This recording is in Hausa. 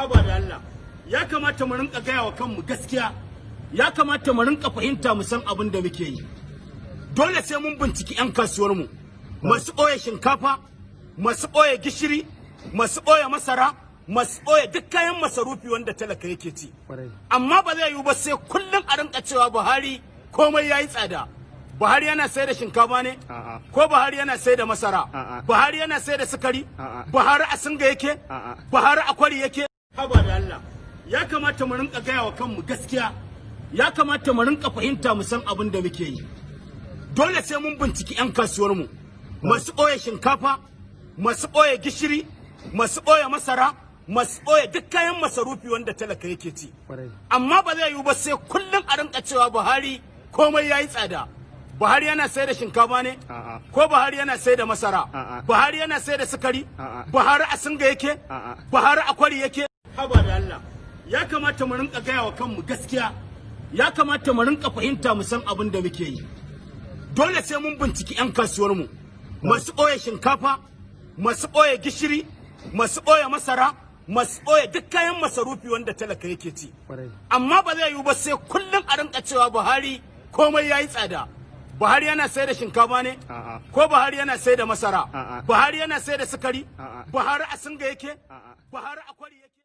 Haba da Allah, ya kamata mu rinka gaya wa kanmu gaskiya. Ya kamata mu rinka fahimta, mu san abin da muke yi. Dole sai mun binciki 'yan kasuwarmu masu ɓoye shinkafa, masu ɓoye gishiri, masu ɓoye masara, masu ɓoye duk kayan masarufi wanda talaka yake ci. Amma ba zai yiwu ba sai kullum a rinka cewa Buhari komai yayi tsada. Buhari yana sai da shinkafa ne? Ko Buhari yana sai da masara? Buhari yana sai da sukari? Buhari a Singa yake? Buhari a Kwari yake? Haba da Allah, ya kamata mu rinka gaya wa kanmu gaskiya. Ya kamata mu rinka fahimta, mu san abin da muke yi. Dole sai mun binciki 'yan kasuwarmu masu ɓoye shinkafa, masu ɓoye gishiri, masu ɓoye masara, masu ɓoye duk kayan masarufi wanda talaka yake ci. Amma ba zai yiwu ba sai kullum a rinka cewa Buhari komai yayi tsada. Buhari yana sai da shinkafa ne? Ko Buhari yana sai da masara? Buhari yana sai da sukari? Buhari a Singa yake? Buhari a Kwari yake? Haba da Allah, ya kamata mu rinka gaya wa kanmu gaskiya. Ya kamata mu rinka fahimta, mu san abin da muke yi. Dole sai mun binciki 'yan kasuwarmu masu ɓoye shinkafa, masu ɓoye gishiri, masu ɓoye masara, masu ɓoye duk kayan masarufi wanda talaka yake ci. Amma ba zai yiwu ba sai kullum a rinka cewa Buhari komai yayi tsada. Buhari yana sai da shinkafa ne? Ko Buhari yana sai da masara? Buhari yana sai da sukari? Buhari a Singa yake? Buhari a Kwari yake?